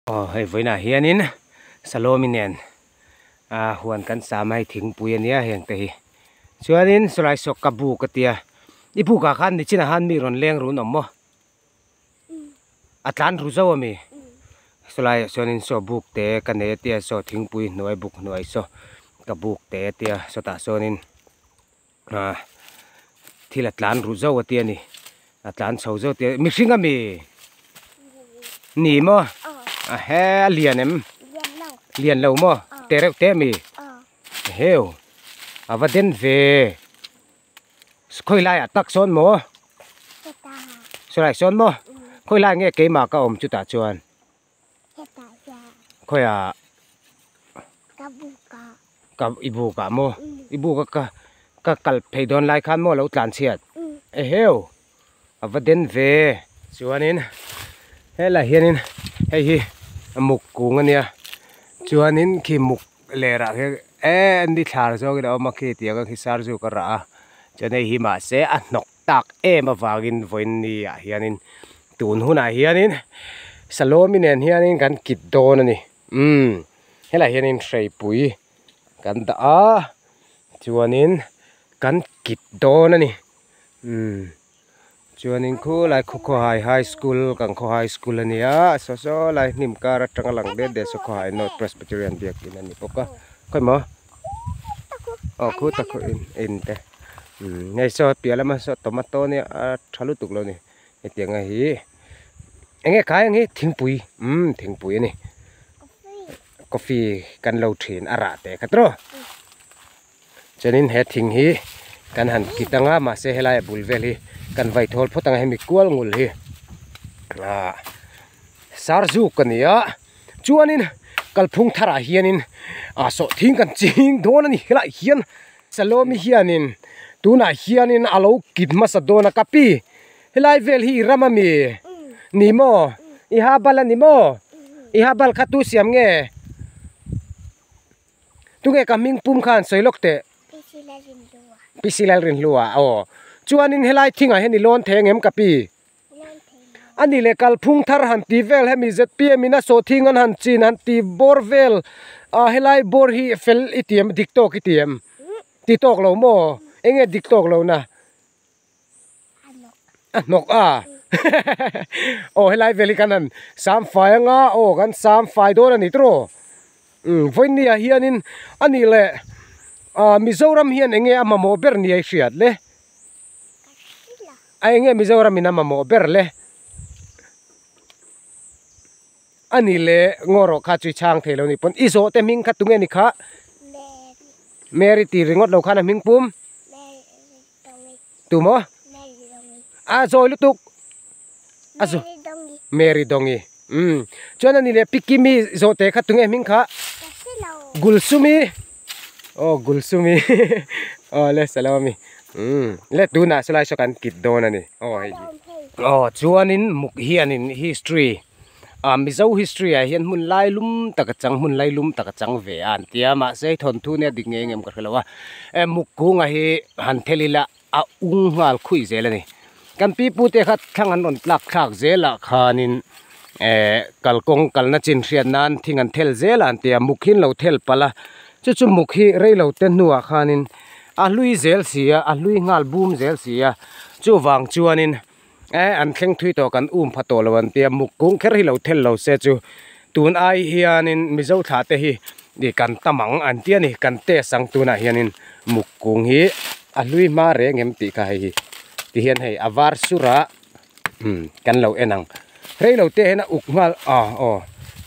Aw hei vawiinah hianin Salomi nen ah huan kan sam a hei thingpui ania heng te hi chuanin sawlai saw ka buk a tia i buk ah khan nichinah khan mi rawn leng run awm maw a tlan ru zo ami sawlai ah chuanin saw buk te ka nei a tia saw thingpui hnuai buk hnuai saw ka buk te a tia sawtah sawnin ah thil a tlan ru zo a tia ni a tlan chho zo tia mihring ami ni maw a he a lian em lian lo maw te reuh te ami heu a va den ve khawi laiah tak sawn maw sawlai sawn maw khawi lai nge keimah ka awm chutah chuan. Khawiah ka i buk ah maw i buk a ka ka kal phei dawn lai khan maw lo tlan chhiat eheu a va den ve chuanin helai hianin hei hi muk kung ania chuanin khi muk lerah khian eee ni thlar zawngin a awm a khi tiang a khi sar zuk a rah a chuan hei hi mahse a hnawk tak em avangin vawiin ni ah hianin tun hunah hianin Salomi nen hianin kan kit dawn a ni umm helaiah hianin hreipui kan dah a chuanin kan kit dawn a ni umm chuanin khulai khaw khawhai high school kan khaw high school a ni a saw saw lai hnim kar atanga lang det det saw khawhai north presbyterian biakin a ni bawk a khawimaw aw khu tak khu in in te. Umm hei saw piah lama saw tomato nia a tha lutuk lo ni hetiang a hi eng nge kai ang hi thingpui umm thingpui a ni coffee kan lo thin a rah teh kha tawh chuanin he thing hi kan han kit anga mahse helai a bul vel hi kan vai thawl phawt anga hemi kual ngul hi ah sar zuk a ni a chuanin kalphung tharah hianin ah sawhthing kan ching dawn a ni helaiah hian. Salomi hianin tunah hianin a lo kit hmasa dawn a ka pi helai vel hi i ram ami ni maw i ha bal a ni maw i ha bal kha tu siam nge tunge ka hming pum khan sawi lawk teh Pc Lalrinhlua aw chuanin helai thingah hian i lawn thei angem ka pi. A ni leh kalphung thar han ti vel hemi zpm in a sawhthing an han chin han ti bawr vel ah helai bawr hi fel i ti em dik tawk i ti em ti tawk lo maw eng nge dik tawk lo na a hnawk a aw helai vel hi kan han sam fai anga aw kan sam fai dawn a ni tawh umm vawinia hianin a ni leh ah Mizoram hian eng nge a mamawh ber ni a i hriat le. A enge Mizoram in a mamawh ber le? A ni le ngaw rawh kha chu i chhang thei lo ni pawn i zawh te hming kha tunge ni kha? Mary ti ringawt lo khan a hming pum? Tu maw? A zawi lutuk a zaw Mary Dongi umm chuan a ni le Pi Kimi zawh te kha tunge hming kha? Gulsumi Aw Gulsumi aw le Salomi umm le tunah sawlai saw kan kit dawn a ni aw hei hi aw chuanin muk hianin history ah Mizo history ah hian hmun lai lum tak a chang hmun lai lum tak a chang ve a an tia mahse hei thawnthu nia dik ngei ngem ka hre lo a e muk kunga hi han thel ila a ung nghal khuih zel a ni kan pi pu te kha thlang an rawn tlak thlak zel ah khanin eh kalkawng kalna chin hriat nan thing an thel zel a an ti a muk hi an lo thel palh a chu chu muk hi rei lo te hnuah khanin a hlui zel si a a hlui nghal bum zel si a chuvang chuanin eh an thleng thui tawh kan um pha tawh lo an ti a muk kung kher hi lo thel lo se chu tun ai hianin mizo thlah te hi ih kan tam ang an ti a ni kan test ang tunah hianin muk kung hi a hlui hma reng em tih kha hei hi ti hian hei a var sur a umm kan lo en ang rei lo te hian a uk nghal ah aw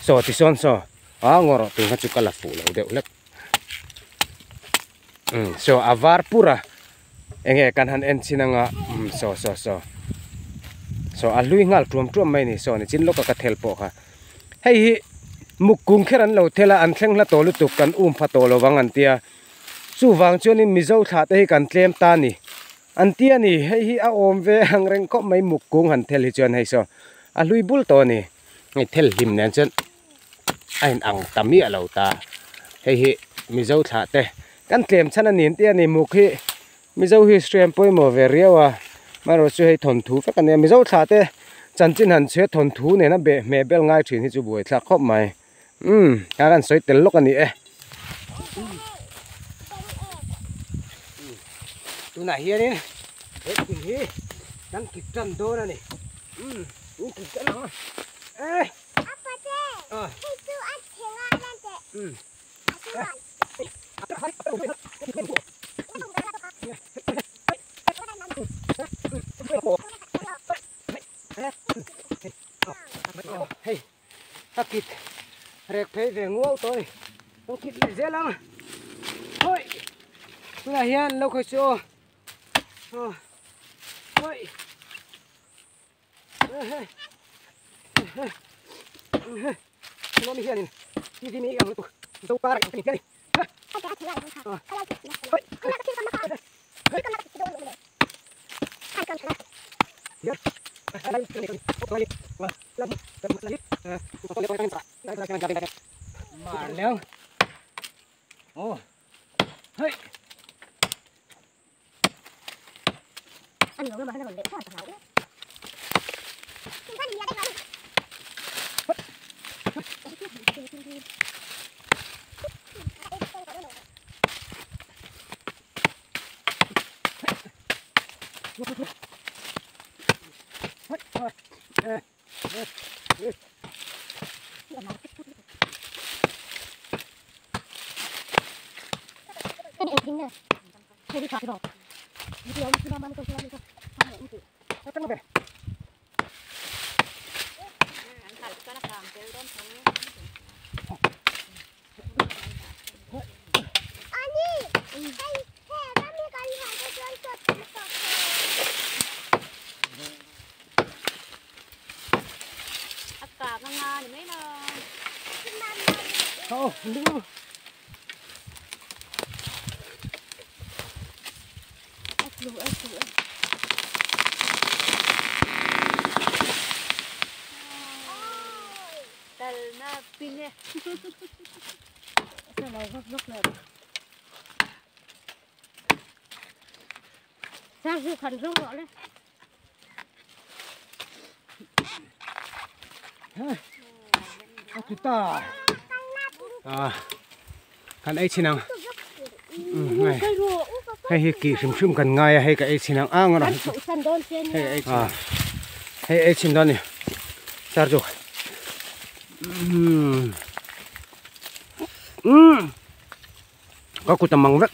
saw ti sawn saw a ngaw rawh tun kha chu ka la fuh lo deuh hlek umm saw a var pur a. Enge kan han en chin anga umm saw saw saw saw a hlui nghal tuam tuam mai a ni saw ni chin lawka ka thel pawh kha hei hi muk kung kher an lo thel a an thleng hla tawh lutuk kan um pha tawh lo vang an tia chuvang chuanin mizo thlah te hi kan tlem ta a ni an tia a ni hei hi a awm ve ang reng khawp mai muk kung han thel hi chuan hei saw a hlui bul tawh a ni hei thel hlim nen chuan a in ang ta miah lo ta hei hi mizo thlah te kan tlem chhan a ni ang tih a ni muk hi mizo history an pawimawh ve riau a amaherawhchu hei thawnthu vek a nia mizo thlah te Chanchin han chhe thawn thu nena be hmeh bel ngai thin hi chu buai thlak khawp mai. Umm kha kan sawi tel lawk a ni e. Tunah hianin he thing hi kan kit tan dawn a ni. Umm in kit tan ang a. Eh. Umm. Hei a kit rek phei ve nguau tawh a ni kan kit leh zel ang hawi tunah hian lo khawi chu aw hawi hianin tv mi ang lutuk zo par ang ni มาแล้วโอ้เฮ้ย Oh, no. Ta à kan ei chinang hei hi ki hrim hrim kan ngai a hei ka ei chinang ang a hei ei à hei ei chin dawn ni sar chu ka kut a mang vek